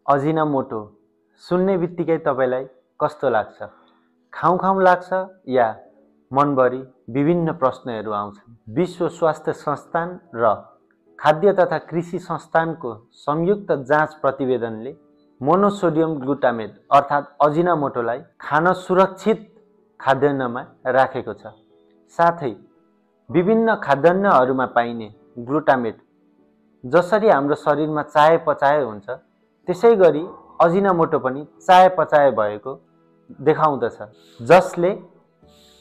Ajinomoto सुन्ने बित्तिकै तपाईलाई कस्तो लाग्छ? खाउँ खाउँ लाग्छ या मनभरि विभिन्न प्रश्नहरू आउँछन्? विश्व स्वास्थ्य संस्थान र खाद्य तथा कृषि संस्थानको संयुक्त जाँच प्रतिवेदनले मोनोसोडियम ग्लुटामेट अर्थात् अजिनामोटोलाई खान सुरक्षित खाद्यान्नमा राखेको छ। साथै विभिन्न खाद्यान्नहरूमा पाइने ग्लुटामेट जसरी हाम्रो शरीरमा चायापचाय हुन्छ त्यसैगरी अजिनामोटो पनि चायापचाय भएको देखाउँदछ, जसले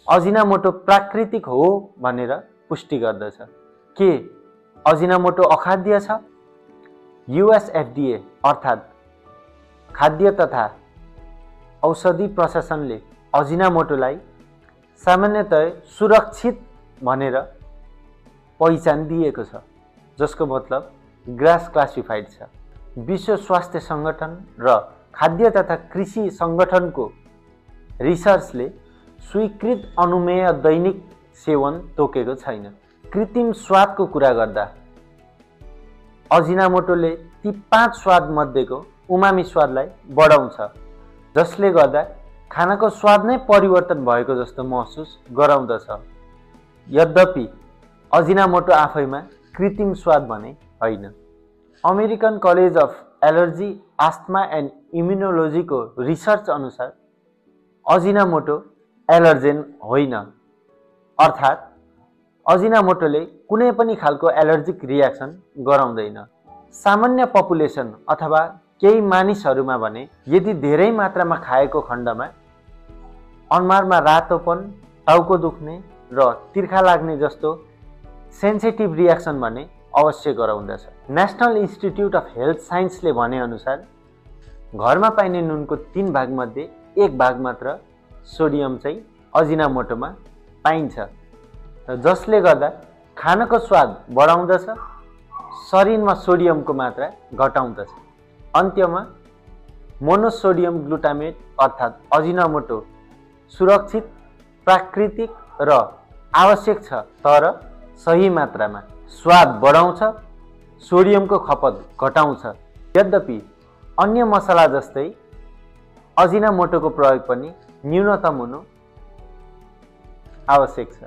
अजिनामोटो प्राकृतिक हो भनेर पुष्टि गर्दछ। के अजिनामोटो अखाद्य छ? युएस एफडीए अर्थात् खाद्य तथा औषधि प्रशासनले अजिनामोटोलाई सामान्यतया सुरक्षित भनेर पहिचान दिएको छ, जसको मतलब ग्रास क्लासिफाइड छ। विश्व स्वास्थ्य संगठन र खाद्य तथा कृषि संगठनको रिसर्चले स्वीकृत अनुमेय दैनिक सेवन तोकेको छैन। कृत्रिम स्वादको कुरा गर्दा अजिनामोटोले ती 5 स्वाद मध्येको उमामी स्वादलाई बढाउँछ, जसले गर्दा खानाको स्वाद नै परिवर्तन भएको जस्तो महसुस गराउँदछ। यद्यपि अजिनामोटो आफैमा कृत्रिम स्वाद भने होइन। American college of allergy, asthma and इम्युनोलोजीको रिसर्च अनुसार अजिनामोटो एलर्जेन होइन, अर्थात् अजिनामोटोले कुनै पनि खालको एलर्जिक रियाक्सन गराउँदैन। सामान्य पपुलेसन अथवा केही मानिसहरूमा भने यदि धेरै मात्रामा खाएको खण्डमा अनुहारमा रातोपन, टाउको दुख्ने र तिर्खा लाग्ने जस्तो सेन्सिटिभ रियाक्सन भने अवश्य गराउँदछ। नेशनल इन्स्टिट्युट अफ हेल्थ साइन्सले भने अनुसार घरमा पाइने नुनको 3 भागमध्ये 1 भाग मात्र सोडियम चाहिँ अजिनामोटोमा पाइन्छ, जसले गर्दा खानको स्वाद बढाउँदछ, शरीरमा सोडियमको मात्रा घटाउँदछ। अन्त्यमा मोनोसोडियम ग्लुटामेट अर्थात् अजिनामोटो सुरक्षित, प्राकृतिक र आवश्यक छ, तर सही मात्रामा स्वाद बढाउँछ, सोडियमको खपत घटाउँछ। यद्यपि अन्य मसला जस्तै अजिनामोटोको प्रयोग पनि न्यूनतम हुनु आवश्यक छ।